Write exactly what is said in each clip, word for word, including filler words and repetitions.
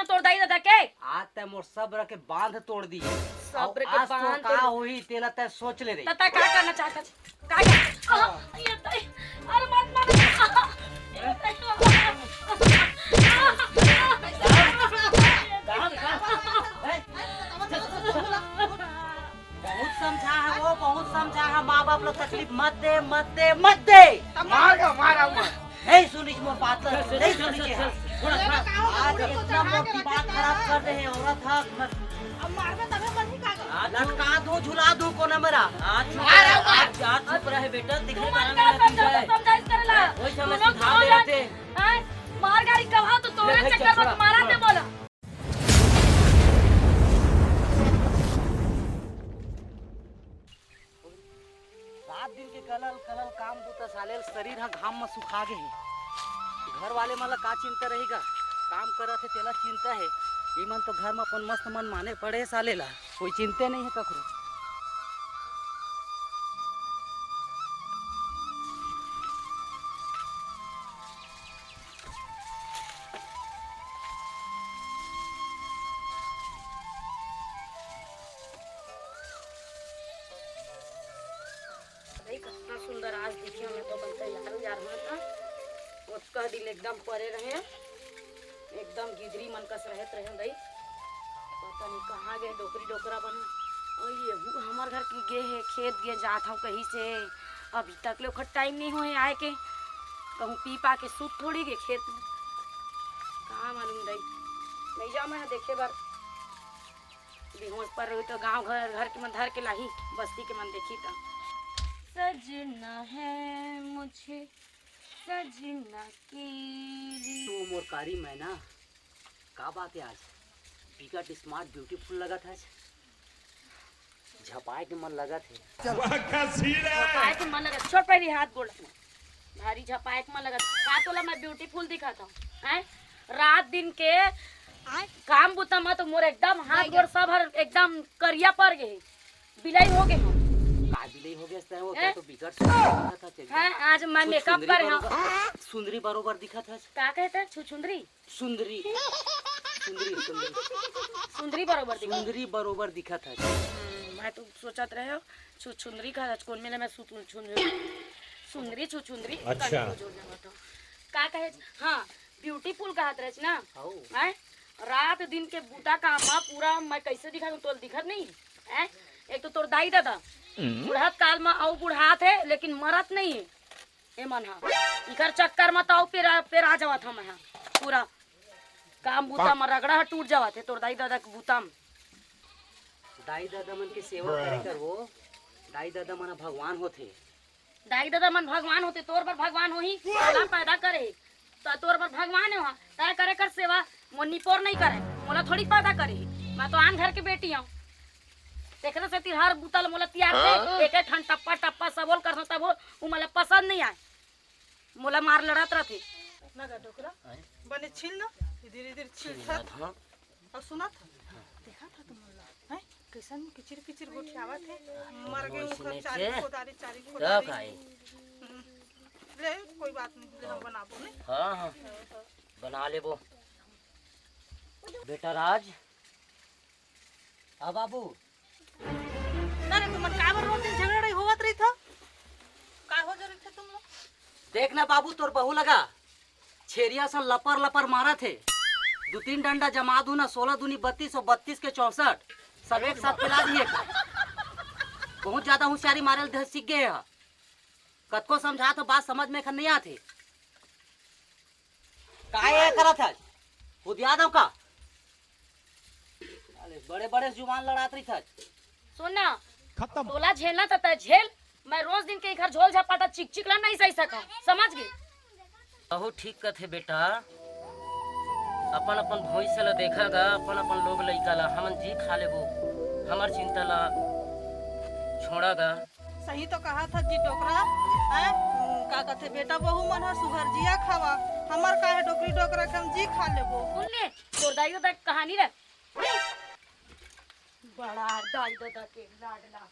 तोर दाई ददा के? आज तै मोर सब्र के बांध तोड़ दी। सब्र के बांध तोड़ दी। का होही, तेला तै सोच ले रही। त तै का करना चाहत हस? का कर-, आह, ये दाई, अरे मत मार। आह, ये दाई, आह, आह, आह, ये दाई। बहुत समझा है वो, बहुत समझा है। माँ बाप ला तकलीफ मत दे, मत दे, मत दे। मार दो, मार, अब मार। नहीं सुनी मोर बात ला, नहीं सुनी। आज इतना मोर दिमाग खराब कर दे है औरत हा। अब मारबे तभे मन ही का कर। लटका दूं, झुला दूं कोना मेरा। आज चुप रहे बेटा, दिखे तू मन का समझा, तू समझा इस करे ला। वही समय सुधार दे रहे थे। हैं? मार गाड़ी कहा तो तोरे चक्कर में मारा दे बोला। रात दिन के कलल कलल काम बूता साले ल शरीर ह घाम म सुखा गे हे। घर वाले मन ल का चिंता रही गा, काम करत हे तेला चिंता हे। इमन तो घर म अपन मस्त मन माने पड़े हे साले ला, कोई चिंते नइ हे कखरो। भाई, कितना सुंदर आज दिखे, मैं तो अपन तैयार उयार होत हूँ। ओतका दिन एकदम परे रहे, एकदम गिदरी मन कस रहत रहे भाई। पता नहीं कहाँ गए डोकरी डोकरा बना। और ये हु-, हमार घर के गे है, खेत गे जात हूँ कहीं से। अभी तक ले ओखर टाइम नहीं होए आए के। कहूँ पी पा के सूत थोड़ी गे खेत में। कहाँ मालूम दाई, नहीं जाओ मैं देखे बर। बेहोश पर रही तो गांव घर, घर के मन धर के लाही, बस्ती के मन देखी त। सजना है मुझे सजना के लिए। तू मोर कारी मैना, का बात है आज? बिकट स्मार्ट ब्यूटीफुल लगत है। झपाए के मन लगत है। वाह, क्या सीन है? झपाए के मन लगत। छोड़ पहली हाथ गोड़। भारी झपाए के मन लगत। का तोला मैं ब्यूटीफुल दिखत हूँ? हैं? रात दिन के काम बुता म तो मोर एकदम हाथ गोड़ सब हर एकदम करिया पड़ गए। बिलाई हो गए हम। का बिलाई हो गए? वो हैं? तो बिगड़ सुंदर दिखत है। हाँ, आज मैं सुंदरी मेकअप करे हूँ। बरोबर, सुंदरी बरोबर दिखत है। का कहते हैं? छुछुंदरी? सुंदरी। सुंदरी, सुंदरी। सुंदरी बरोबर दिखत। सुंदरी बरोबर दिखत है। हम्म, मैं तो सोचत रहे हो, छु-, छुंदरी का कौन मिले मैं सु-, छु-, छुंदरी। सुंदरी, छु-, छुंदरी, अच्छा। कहीं को जोड़ जावा तो। का कहे? हाँ, ब्यूटीफुल कहत रहे ना? हौ। हैं? रात दिन के बूता काम बा, पूरा मैं कैसे दिखत हूँ, तोल दिखत नहीं? हैं? एक तो तोर दाई दादा, हम्म। बुढ़ात काल में आऊ बुढ़ात है, लेकिन मरत नहीं है। ए मन हा, इकर चक्कर म ताऊ पेरा, पेरा जावत हम हा। पूरा काम बूता म रगड़ा ह टूट जावत हे तोर दाई ददा के बूता म। दाई ददा मन के सेवा करे करबो, दाई ददा मन ह भगवान होथे। दाई ददा मन भगवान होथे, तोर बर भगवान होही, तोला पैदा करे हे, त तोर बर भगवान हे, तय करे कर सेवा। मोर निपोर नहीं करे, मोला थोड़ी पैदा करे हे, मैं तो आन घर के बेटी हूँ। तेखरे सेती हर बूता ल मोला तियार के, हाँ? एक एक ठन टप्पा टप्पा सबोल करथों, तभो उ मोला पसंद नहीं आए। मोला मार लड़त रथे। ना गा डोकरा, आए? बने छील ना, इधर इधर छील छील था। रहा था। और सुना था? हाँ। देखा था तुम लोग, हैं? कैसन किचिर किचिर गोठियावत हे? हाँ, मर गए वैसे उनकर नहीं चारी थे। खोदारी, चारी तो खोदारी। का है? हम्म। ले, कोई बात नहीं, ले हम बनाबो, नहीं? हाँ, हाँ। बना लेबो। बेटा राज, हाँ बाबू। ना रे, तुमन काबर रोज दिन झगड़ा होवत रहिथो? का हो जरूरत है तुम लोग? देख ना बाबू, तोर बहू लगा छेरिया सन लपर लपर मारत हे। दू तीन डंडा जमा दू ना, सोलह दूनी बत्तीस और बत्तीस के चौसठ, सब एक साथ फैला दिए। बहुत ज्यादा होशियारी मारे ल सीख गए ह। कतको समझात हो, बात समझ में एखर नहीं आत हे। काय करत हस? हुदिया दो का? अरे, बड़े-बड़े जुबान लड़ात रहिथस। सुन ना, खत्म। तोला झेलना त तय झेल, मैं रोज दिन के इखर झोल झपाटा चिक चिक ला नहीं सही सकंव, समझ गे? बहुत ठीक कथे बेटा, अपन अपन भविष्य ला देखा गा, अपन अपन लोग लइका ला, हमन जी खा लेबो, हमर चिंता ला छोड़ा गा। सही तो कहा था जी डोकरा, हैं? का कथे बेटा बहू मन ह सुघर जिया खावा, हमर का है डोकरी डोकरा के हम जी खा लेबो। सुन ले, तोर दाई ददा के कहानी रे। बड़ा दाई ददा के लाडला।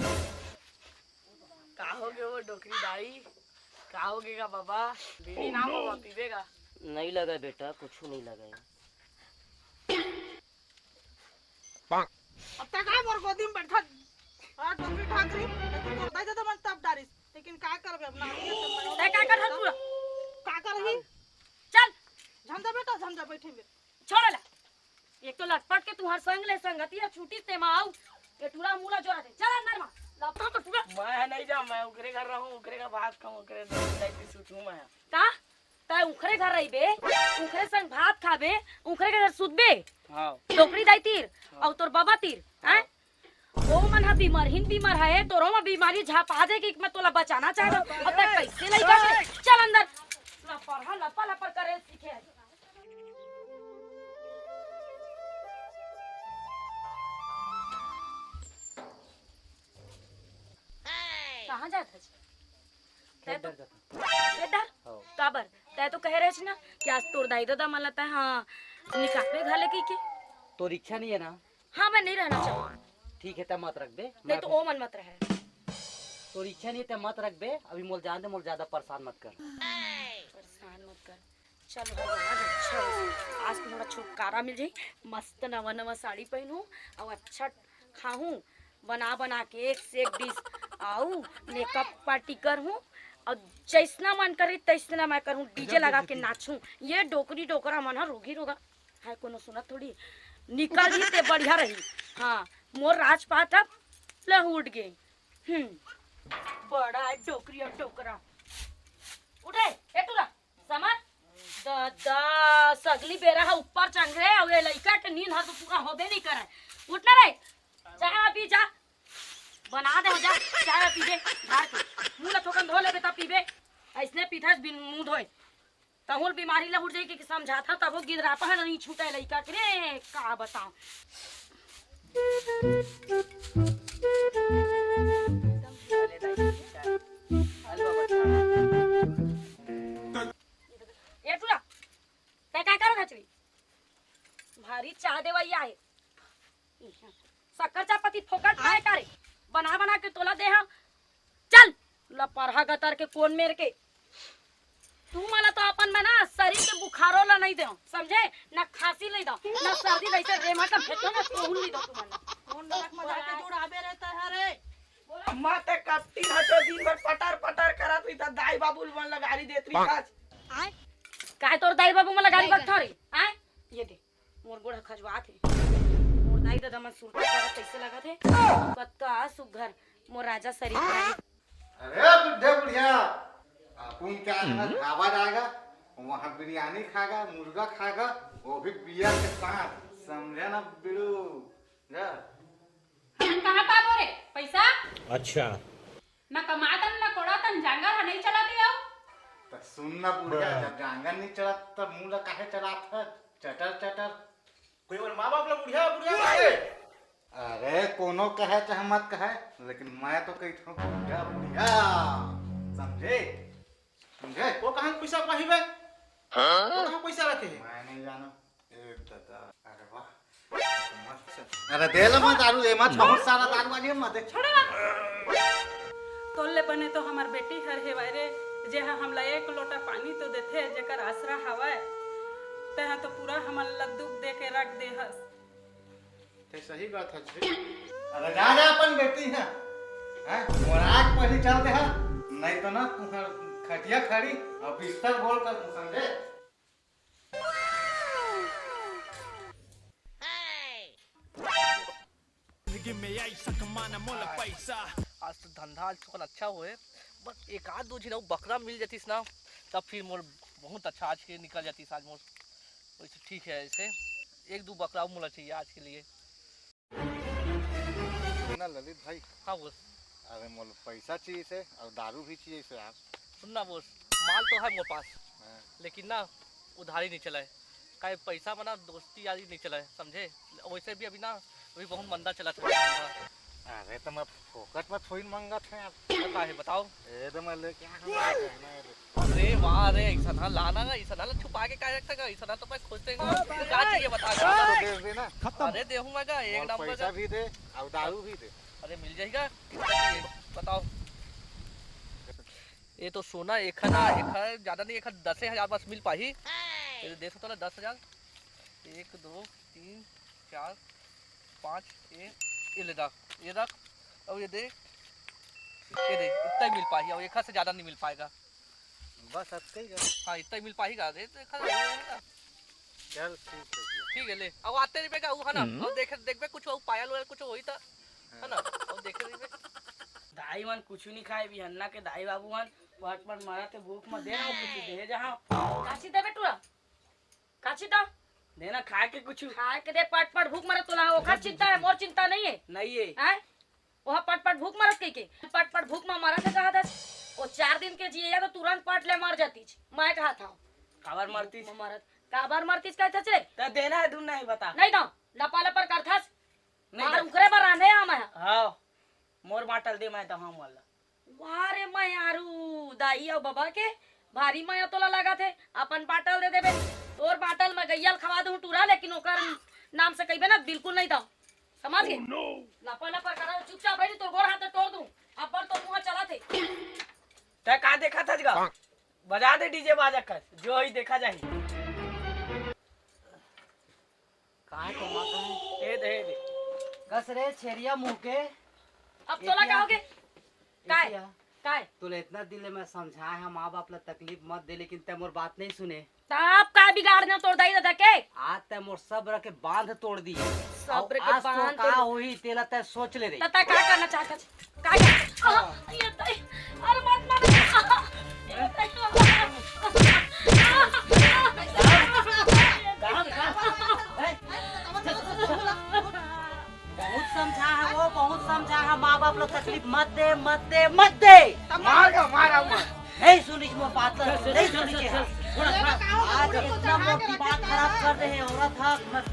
का हो गे वो डोकरी दाई? का हो गे गा बाबा? बीड़ी ना बाबा पीबे गा? नहीं लगा बेटा, कुछ नहीं लगा है। अब तक काय मोर गोदी में बैठा, हाँ, डोकरी ठाकरी, लेकिन तोर दाई ददा मन तब डारिस, लेकिन का करबे अपना आदमी से मरे। तै का करत पूरा? का करही? चल। झम जा बेटा, झम जा, बैठे में। छोड़ ला। एक तो लटपट के तुहार संग ले संगतिया छूटी ते मा आऊ। ये टूरा मुला जोरा दे। चल अंदर मा। लपटा तो टूरा। मैं नहीं जा, मैं ओकरे घर रहूं, ओकरे का भात खाऊं, ओकरे दाई की सुतूं मैं। का? तै उखरे घर रहिबे, उखरे संग भात खाबे, उखरे के घर सुतबे। हाँ। डोकरी दाई तीर, हाँ। अउ तोर बाबा तीर, हाँ। हैं? ओ मन ह बीमारहीन बीमार है, तोरो म बीमारी झापा दे कि मैं तोला बचाना चाहत हूँ। अब तक कैसे लइका के? चल अंदर। लपर हा, लपर लपर करे सीखे है। कहाँ जात है? तै खेत तो डर जाता। खेत डर? हाँ। काबर? तै तो कहे रहे ना कि आज तोर दाई ददा मन ला तै, हाँ, निकालबे घर ले कहिके। तोर इच्छा नहीं है ना? हाँ, मैं नहीं रहना चाहूँ। ठीक है, तै मत रखबे। नहीं मैं तो फिर ओ मन मत रहे। तोर इच्छा नहीं है, तै मत रखबे। अभी मोल जान दे, मोल ज्यादा परेशान मत कर। परेशान मत कर। चल, आज अच्छा हो। आज तो थोड़ा छुटकारा मिल जाई। मस्त नवा नवा साड़ी पहनूं अउ अच्छा खाहूं, बना बना के एक से एक डिश, अउ मेकअप पार्टी करहूं, अउ जैसना मन करे तैसना मैं करहूं, डीजे लगा के नाचहूं। ये डोकरी डोकरा मन ह रोगी रोगा है, कोनो सुनत थोड़ी। निकल ही ते बढ़िया रही। हाँ, मोर राजपाट अब लहुट गे। हम्म, बड़ा है डोकरी अउ डोकरा। उठे, ए टूरा, समर, ददा, सगली बेरा ह ऊपर चंघरे, अउ ये लइका के नींद ह तो पूरा होबे नहीं करे। उठ ना रे, चाय पी जा, बना दे हो जा, चाय पीबे, झाड़ के, मुंह ला थोकन धो लेबे तब पीबे, अइसने पीथस बिन मुंह धोए, तहुल बीमारी ला उठ जाई के समझात हव, तभो गिदरापा ह नहीं छूटे लइका के रे, का बताओ। ए टूरा, तै का करत हच रे? भारी चाह देवइया हे। शक्कर चापत्ती फोकट पाए का रे? बना बना के तोला दे हव। चल, लपरहा गतर के कोन मेर के। तू मला तो अपन में ना शरीर के बुखारो ला नहीं देव, समझे? ना खांसी नहीं देव, ना सर्दी, वैसे रेमा का भेटो ना तोहुन नहीं देव तू मला। कौन नरक में जाके जुड़ाबे रहता है रे? अम्मा, ते कपटी हचो, दिन भर पटर पटर करत रही था, दाई बाबू मन ला गारी देत रही था। आय? काय तोर दाई बाबू मन ला गारी बकथव रे? आय? ये दे, मोर गोड़ ह खजवात हे। मोर दाई ददा मन सुरता करत तइसे लगत हे। कतका सुघर मोर राजा शरीर हे। अरे बुड्ढे बुढ़िया, अपन क्या है ना, ढाबा जाएगा, वहाँ बिरयानी खाएगा, मुर्गा खाएगा, वो भी बियर के साथ, समझे ना बिड़ू? जा। हम कहाँ पाबो रे पैसा? अच्छा। ना कमातन, ना कोड़ातन, जांगर ह नहीं चलाते हो। त सुन ना बुढ़िया, जब जांगर नहीं चलात, तब मुंह ला काहे चलात है? चटर चटर। कोई और माँ बाप ला बुढ़िया, बुढ़िया कहे? अरे, कोनो कहे चाहे मत कहे, लेकिन मैं तो कही था बुढ़िया, बुढ़िया। समझे? समझे? वो कहाँ पैसा पाही बे? हाँ? वो कहाँ पैसा रखे है? मैं नहीं जाना। ए दादा, अरे वाह। अरे दे ले मैं दारू, ए मत बहुत सारा दारू आ गया, मत दे। छोड़े ना। तोर ले बने तो हमर बेटी हर हेवाय रे, जे ह हमला एक लोटा पानी तो देथे, जेकर आसरा हवय। तेहा तो पूरा हमन ला दुख दे के रख दे हस। ते सही बात है जी। अरे जा, जा अपन बेटी है। हैं? मोर आँख पर ही चल दे हा, नहीं तो ना तुम्हार खटिया खड़ी और बिस्तर बोल कर तू समझे। जिंदगी में ऐसा कमाना मोला पैसा। आज तो धंधा आज थोड़ा अच्छा होए, बस एक आध दो झिन अउ बकरा मिल जातिस ना, तब फिर मोर बहुत अच्छा आज के निकल जातिस। आज मोर वैसे ठीक है, ऐसे एक दो बकरा अउ मोला चाहिए आज के लिए। ना ललित भाई। हाँ बोस। अरे मोला पैसा चाहिए से और दारू भी चाहिए से यार। सुन ना बोस, माल तो है मोर पास, हाँ। लेकिन ना उधारी नहीं चला है। काहे पैसा में ना दोस्ती यारी नहीं चला है, समझे? वैसे भी अभी ना अभी बहुत मंदा चला था। अरे तो मैं फोकट में थोड़ी मंगत है यार। तो काहे बताओ? ए तो मैं लेके आ हूँ, कहना है। अरे वाह रे, ऐसा ना लाना ना, ऐसा ना छुपा के काहे रखता का? ऐसा ना तो मैं खुश देंगे। का चाहिए बता दो। तो दे देना। अरे देहूँ मैं का, एक और नंबर पैसा का। भी दे और दारू भी दे। अरे मिल जाही का? कितना चाहिए? बताओ। ये तो सोना एक है ना, एक है, ज्यादा नहीं, एक है दस हजार बस मिल पाही। ये दे सकता ना दस हजार। एक, दो, तीन, चार, पाँच, ये, ये ले रख, ये रख, और ये दे, ये दे, इतना ही मिल पाही, और एक से ज्यादा नहीं मिल पाएगा। बस अतका ही का? हाँ, इतना ही मिल पाही का, दे, दे, खा ले, ले, ले। चल, ठीक है भैया। ठीक है, ले। अब आते रहिबे का, वो है ना, हम्म। अब देख, देखबे कुछ वो पायल वायल कुछ होई त, है ना? हाँ। अब देखे रहिबे। दाई मन कुछ नहीं खाए, बिहन्ना के दाई बाबू मन पट पट मरत हे भूख म, दे ना कुछ दे जहाँ। काची देबे टूरा? काची दा? दे ना खाए के कुछ। खाए के दे, पट पट भूख मरत तोला, ओखर चिंता है, मोर चिंता नहीं है। नहीं है। हैं? ओहा पट पट भूख मरत कहिके, पट पट भूख म मरत हे कहा दस। वो चार दिन के जिए या तो तुरंत पट ले मर जातीच। मैं कहा था। काबर मरतीच? भूख म मरत। काबर मरतीच कहत हस रे? त देना है, धुन नहीं बता। नहीं दो, लपा लपर करथस। नहीं मार दे। उकरे बर रांधे आ मैं। हाँ, मोर बाटल दे, मैं तो हाँ मोला। वाह रे मैं यारू, दाई अउ बबा के भारी मया तोला लागत हे, अपन बाटल दे देबे। तोर बाटल म गैया ल खवा दूँ टूरा, लेकिन ओकर नाम से कहिबे ना, बिल्कुल नहीं दो। समझ गे? Oh, no! लपर लपर करा, चुपचाप बैठ, तोर गोड़ हाथ तोड़ दूँ। अब्बड़ तोर मुँह चलत हे। तै का देखत हस गा? बजा दे डीजे बाजा कर, जो ही देखा जाही। काय कमात है? ए दे, ए दे। कस रे छेरिया मुँह के। अब तोला का होगे? काय? एतिया। काय? तोला इतना दिन ले मैं समझाए हँव, माँ बाप ला तकलीफ मत दे, लेकिन तै मोर बात नहीं सुने। तब का बिगाड़ देंव तोर दाई ददा के? आज तै मोर सब्र के बांध तोड़ दी। सब्र के बांध तोड़ दी। अउ आज तोर का होही, तेला तै सोच ले रे। त तै का करना चाहत हस? का करना? आह, ये दाई, अरे मत मार। ये दाई। कहाँ, कहाँ? ए, बहुत समझा है वो, बहुत समझा है, माँ बाप लोग तकलीफ मत दे, मत दे, मत दे। मार का, मार, अब मार। नहीं सुनिस मोर बात, चल, चल, नहीं चल, सुनिस चल, है। चल, थोड़ा, थोड़ा। आज इतना मोर दिमाग खराब कर दे है औरत हा, मत।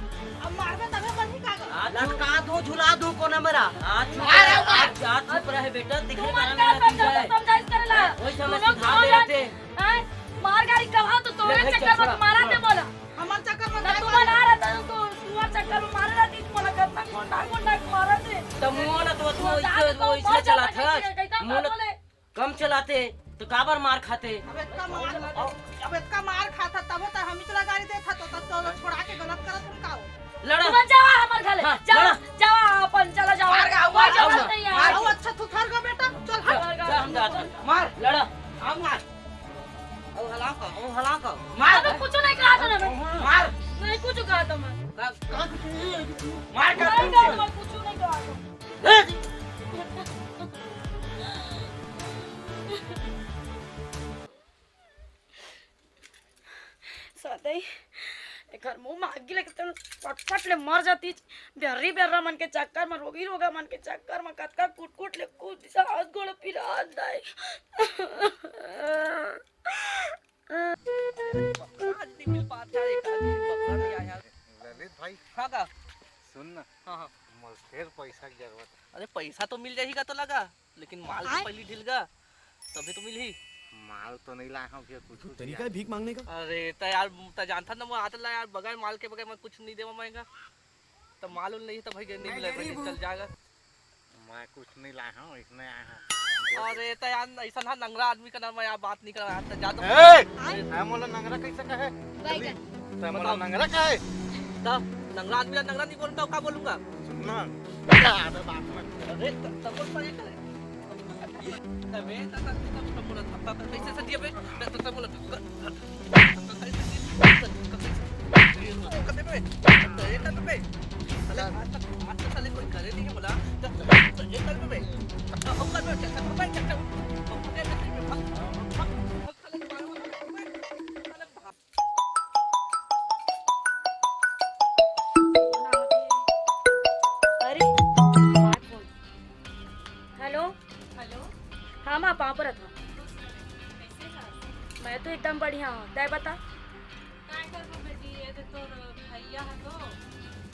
अब मारबे तभे बनही का गा? आज लटका दूँ, झुला दूँ कोना मेरा। आज चुप रहे, आज, आज चुप रहे बेटा, दिखे तू मत जाना कर, मेरा समझा, पीछे। समझाइश करे ला। वही समय दोनों सुधार दे रहे थे। हैं? मार गाड़ी कहाँ तो तोरे ले भाई, चक्कर चल, में थोड़ा, मारा थोड़ा। थे बोला। हमार चक्कर में ना नहीं तू मारा। बना रहा था, तो तू हमार चक्कर में मारे रहती, तो बोला कितना गुंडा, गुंडा मारा थे। तो मुँह ना तो, तो वो इसलिए, वो इसलिए चला था। मुँह ना कम चलाते तो काबर मार खाते? अब इतना मार, अब इतना मार खाता तब तो हम ही चला गाड़ी देता तो, तो, तो छोड़ा के गलत करत हम का हो? लड़ा। तुम जावा हमार घर, हाँ, जावा, लड़ा। जावा अपन, चला जावा। मार, आवा, कोई जरूरत आवा, नहीं है। मार। आओ, अच्छा तू थर गो बेटा, चल हट। चल, चल, हम जाते हैं। मार। लड़ा। आ मार। ओ हलाओ का, ओ हलाओ का। मार। अबे कुछ नहीं कहा था ना मैं। मार। नहीं कुछ कहा था मैं। का, का, मार का। नहीं कहा था मैं, कुछ नहीं कहा था। सदाई, एकर मुंह म आगी लगे, तेन पटपट ले मर जाती। बेर्री बेर्रा मन के चक्कर म, रोगी रोगा मन के चक्कर म, कतका कुटकुट ले कूद दिस, हाथ गोड़ पिरात दाई। आज नहीं मिल पात यार, एक आदमी पकड़ा नहीं आया। ललित भाई। हाँ का? सुन ना। हाँ, हाँ। मोर फेर पैसा के जरूरत है। अरे पैसा तो मिल जाही का तो लगा, लेकिन माल तो आय? पहली ढिल गा, तभी तो मिलही। माल तो नहीं लाए हँव भैया, कुछ कुछ तरीका यार। है भीख मांगने का? अरे त यार, त जानता ना, मैं आता ला यार, बगैर माल के बगैर मैं कुछ नहीं देवा महंगा। तो माल उल नहीं तो भाई नहीं मैं मिला, गरीब हूँ। चल जाएगा। मैं कुछ नहीं लाए हँव, इसने आए हँव। अरे त यार, ऐसा ना नंगरा आदमी का ना मैं यार बात नहीं करा यार, त जा तो। ए! अरे। है मोला नंगरा कैसे कहे? बैगन। तै मोला बताओ। नंगरा कहे? त नंगरा आदमी ला नंगरा नहीं बोलता, का बोलूंगा? सुन ना। अरे बाप रे। अरे, त-, तब बोल पाए करे। अबे, त-, त-, त-, त-, बोला धक्का कर, कैसे से दिया बे? त-, त-, त-, बोला धक्का, धक्का कैसे दिया? धक्का कैसे? धक्का दे बे। त-, ये कर बे। साले, आज तक, आज तक साले कोई करे नहीं है बोला। त-, त-, त-, ये कर बे। धक्का, धक्का, धक्का, धक्का, धक्का। अरे, हेलो। हेलो। हाँ माँ, पाँव परत हँव। कैसे हस? मैं तो एकदम बढ़िया हँव, तै बता। काय करबो बेटी, ये दे तोर भैया ह तो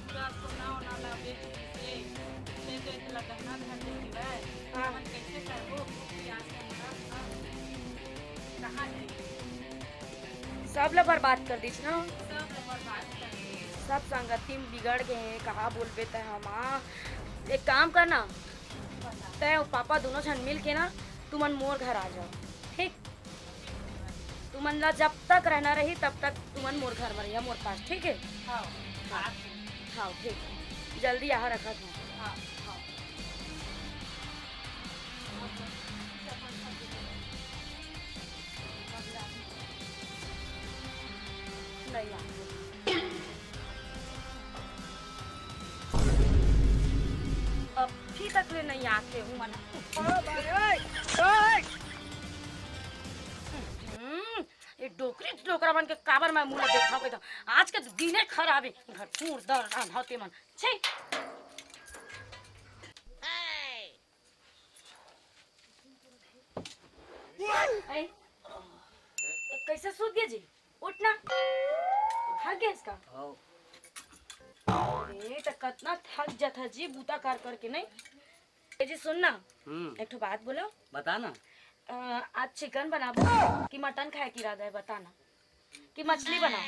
पूरा सोना वोना ला बेच के, ले के ला गहना धर दे हवय। हाँ। हमन कैसे करबो? कि आज के हमारा कहाँ जाई? सब ला बर्बाद कर दीस ना। सब ला बर्बाद कर दीस। सब संगति में बिगड़ गए हैं, कहाँ बोलबे तै हमा। एक काम करना, तै अउ पापा दोनों झन मिल के ना, तुमन मोर घर आ जाओ, ठीक? तुमन ला जब तक रहना रही, तब तक तुमन मोर घर में रहिया, मोर पास, ठीक है? हाँ। हाँ, ठीक है। जल्दी आहा, रखत हँव। हाँ। हाँ। नहीं आते। अभी तक ले नहीं आते हूँ मना। हम्म, ये डोकरी डोकरा मन के काबर मैं मुंह देखा के आज के दिने खराब है। घर टूर दर रान होते मन। छी। ए, कैसे सूत गया जी? उठ ना। थक गया इसका? हाँ। ए, त कतना थक जाथा जी, बूता कर करके नहीं। ए जी, सुन ना, हम्म। एक ठो बात बोलो। बता ना। अ, आज चिकन बनाबो कि मटन खाए के इरादा है, बता ना। कि मछली बनाओ?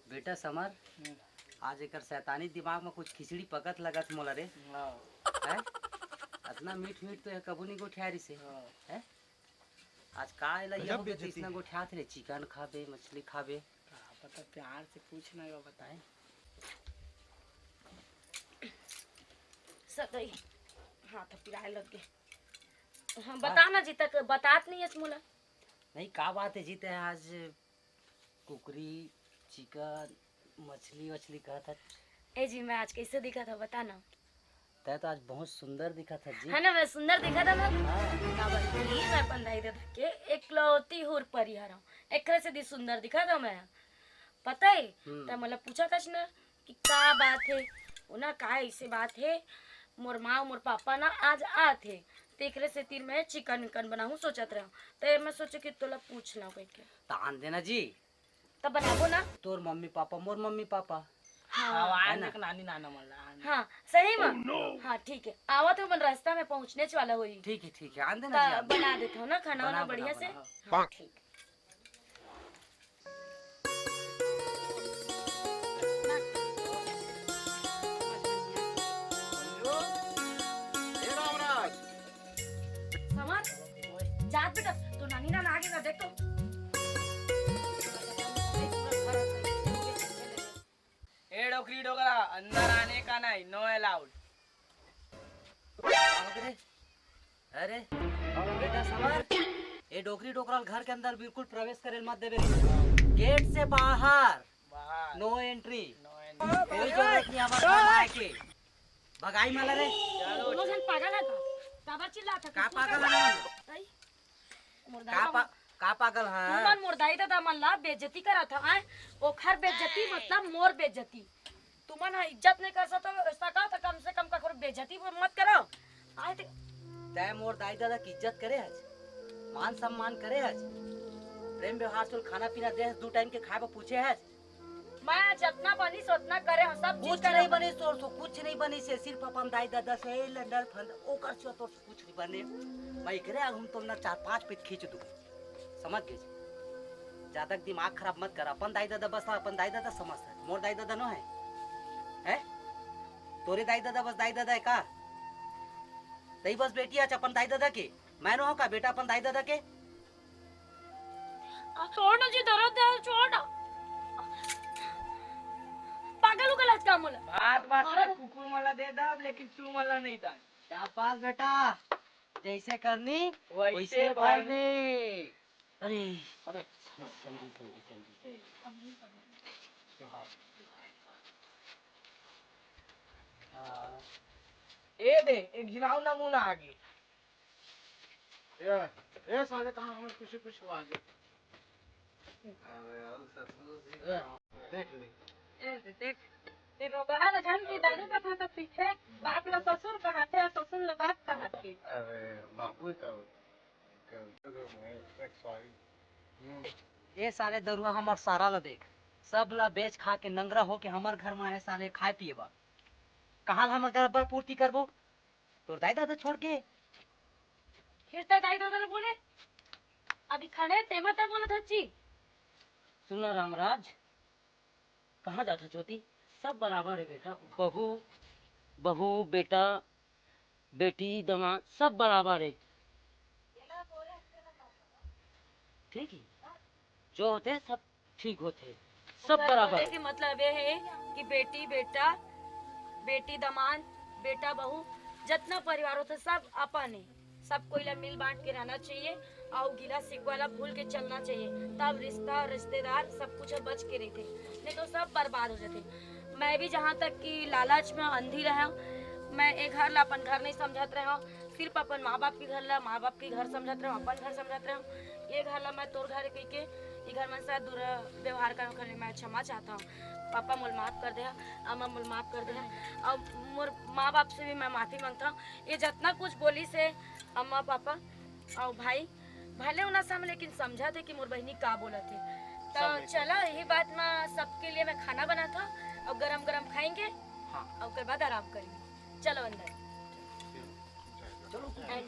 बेटा समर, हम्म। आज एकर शैतानी दिमाग में कुछ खिचड़ी पकत लगत मोला रे। हाँ। हैं? अतना मीठ मीठ तो यह कभू नहीं गोठिया रिसे। हाँ। हैं? आज का एला ये गजब हो गया, बेइज्जती। तइसना गोठियात रे, चिकन खाबे, मछली खाबे। का पता, प्यार से पूछ ना, का बताए। सदई, हाथ पिराए लग गए। हाँ, बता ना जी, तक बतात नहीं है मोला। नहीं, का बात है जी, तै आज कुकरी, चिकन, मछली वछली कहत हच। ए जी, मैं आज कैसे दिखत हँव, बता ना। तै तो आज बहुत सुंदर दिखत हच जी। है ना, मैं सुंदर दिखत हँव ना? हाँ। काबर कि मैं अपन दाई ददा के एकलौती हुर परी हरँव, एकरे सेती सुंदर दिखत हँव मैं। पता है, हम्म। तै मोला पूछत हच ना कि का बात है, वो ना का ऐसे बात है, मोर माँ, मोर पापा ना आज आत है, तेकरे सेती मैं चिकन विकन बनाहूँ सोचत रहँव, तै मैं सोचे कि तोला पूछ लँव कहिके। त आन देना जी। तब बनाबो ना। तोर मम्मी पापा, मोर मम्मी पापा। हाँ। हाँ, आन है ना? देख नानी नाना मन ला, आन। हाँ, सही में। Oh, no। हाँ, ठीक है, आवत हो, मन रास्ता में पहुँचने वाला होही। ठीक है, ठीक है, आन देना जी, त आन देना। बना देत हँव ना खाना वाना बना, बढ़िया बना, से। बना, हाँ। हाँ, ठीक। मंजू, ए रामराज। समर, जात बेटा, तो नानी ना आगे ना देख तो। ए डोकरी डोकरा, अंदर आने का नहीं, no allowed। अरे, अरे, बेटा समर, ये डोकरी डोकरा घर के अंदर बिल्कुल प्रवेश करे मत देवे रे। गेट से बाहर, बाहर। No entry। No entry। कोई जरूरत नहीं हमारे घर आए के। भगाई मला रे। दोनों जन पागल है का? काबर चिल्लात है? का पागल है? भाई, मोर दाई का बाबू। पा-, का पागल है? तुमन मोर दाई ददा मन ला बेइज्जती करत हव, आय? ओखर बेइज्जती मतलब मोर बेइज्जती। तुमन ह इज्जत नहीं कर सकत, सकत त कम से कम कखरो बेइज्जती मत करो। आय ते तै मोर दाई ददा के इज्जत करे हच, मान सम्मान करे हच, प्रेम व्यवहार से खाना पीना दे हच, दू टाइम के खाए बर पूछे हच। मैं जतना बनिस ओतना करे हँव, सब चीज कुछ करे नहीं हँव। बनिस तोर से, कुछ नहीं बनिस हे, सिर्फ अपन दाई ददा से लंडर फंद, ओकर से तोर से कुछ नहीं बने। मैं एकरे आगू में तोर ना चार पाँच पेट खींच दूँ, समझ गेस? ज्यादा दिमाग खराब मत कर, अपन दाई ददा बस ला, अपन दाई ददा समझ हे, मोर दाई ददा नो हे, हैं? तोरे दाई ददा बस दाई ददा हे का? तई बस बेटी हच अपन दाई ददा के, मैं नो हँव का बेटा अपन दाई ददा के? छोड़ ना जी, दर्द है, छोड़ ना। पागल उगल हच का मोला? बात बात अरे। में कुकुर मन ला दे दब, लेकिन तू मन ला नहीं दान। शाबाश बेटा, जैसे करनी वैसे वैसे भरनी। भरनी। अरे, अरे, जल्दी, जल्दी, जल्दी। हाँ। ए दे, एक झिन अउ नमूना आगे। ए, ए साले, कहाँ हमर खुशी खुशी आ गए? अरे यार, ससुर जी ए। देख ले। ए, देख, ये रोगहा ल झन की दारू कथा त पीछे, बाप ल ससुर कहाथे, ससुर ल बाप कहाथे। अरे, बापू का, का, का, सॉरी। हम्म। ए साले दरुआ, हमर सारा ल देख, सब ल बेच खा के नंगरा होके हमर घर में आए साले खाए पिए बर। कहाँ ल हमर घर बर पूर्ति करबो? तोर दाई ददा छोड़ के। फिर तो दाई ददा ने बोले, अभी खड़े तेमा तक बोला था जी। सुन ना रामराज, कहाँ जात हस ज्योति? सब बराबर है बेटा, बहू, बहू, बेटा, बेटी दमाद सब बराबर हे। ठीक हे, जो होथे सब ठीक होथे, सब बराबर बोले हे। के मतलब ये हे कि बेटी बेटा, बेटी दमाद, बेटा बहू, जतना परिवार होथे सब अपन हे। सब कोई ला मिल बांट के रहना चाहिए अउ गिला शिकवा ला भूल के चलना चाहिए, तब रिश्ता रिश्तेदार सब कुछ बच के रहिथे, नहीं तो सब बर्बाद हो जाथे। मैं भी जहाँ तक कि लालच में अंधी रहा, मैं ए घर ला अपन घर नहीं समझत रहा, सिर्फ अपन माँ बाप के घर ला माँ बाप के घर समझत रहा, अपन घर समझत रहा। ये घर ला मैं तोर घर कह के ये घर मन से दुर्व्यवहार करने के लिए मैं क्षमा चाहता हूँ। पापा मोल माफ कर दे, अम्मा मोल माफ कर दे, अउ मोर माँ बाप से भी मैं माफी मांगता हूँ। ये जितना कुछ बोलिस हे अम्मा पापा अउ भाई, भले उना से हम लेकिन समझा थे कि मोर बहिनी का बोलत हे। तो सब एक चला यही बात में सबके लिए मैं खाना बनाता हूँ अउ गरम गरम खाएंगे हाँ। अउ ओकर बाद आराम करेंगे। चलो अंदर। चलो। And